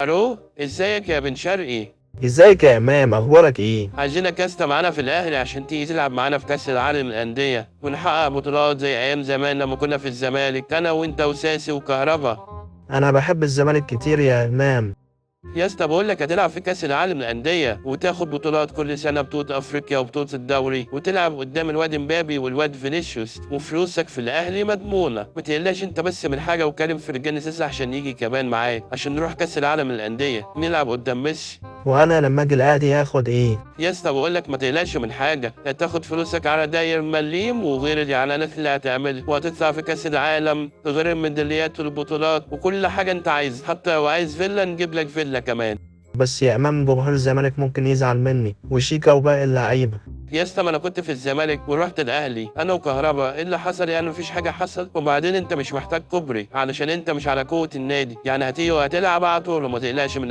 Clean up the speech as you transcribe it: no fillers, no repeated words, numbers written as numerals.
الو، ازيك يا بن شرقي؟ ازيك يا امام، اخبارك ايه؟ عايزينك يا اسطى معانا في الاهلي عشان تيجي تلعب معانا في كاس العالم للاندية ونحقق بطولات زي ايام زمان لما كنا في الزمالك، انا وانت وساسي وكهربا. انا بحب الزمالك كتير يا امام. يا اسطى بقول لك هتلعب في كاس العالم للاندية وتاخد بطولات كل سنه، بطوله افريقيا وبطولة الدوري، وتلعب قدام الواد مبابي والواد فينيسيوس، وفلوسك في الاهلي مضمونه. ما تقلقش انت بس من حاجه، وكلم فرجاني ساسي عشان يجي كمان معاك عشان نروح كاس العالم للاندية نلعب قدام ميسي. وانا لما اجي الاهلي هاخد ايه؟ يا اسطى بقول لك ما تقلقش من حاجه، هتاخد فلوسك على داير مليم، وغير الاعلانات اللي هتعملها، وهتطلع في كاس العالم، غير الميداليات والبطولات وكل حاجة انت عايز. حتى لو عايز فيلا نجيب لك فيلا كمان. بس يا امام جمهور الزمالك ممكن يزعل مني وشيكا وباقي اللعيبة. يا اسطى ما انا كنت في الزمالك ورحت الاهلي انا وكهربا، ايه اللي حصل؟ يعني مفيش حاجة حصل. وبعدين انت مش محتاج كوبري علشان انت مش على قوة النادي، يعني هتيجي وهتلعب على طول وما تقلقش من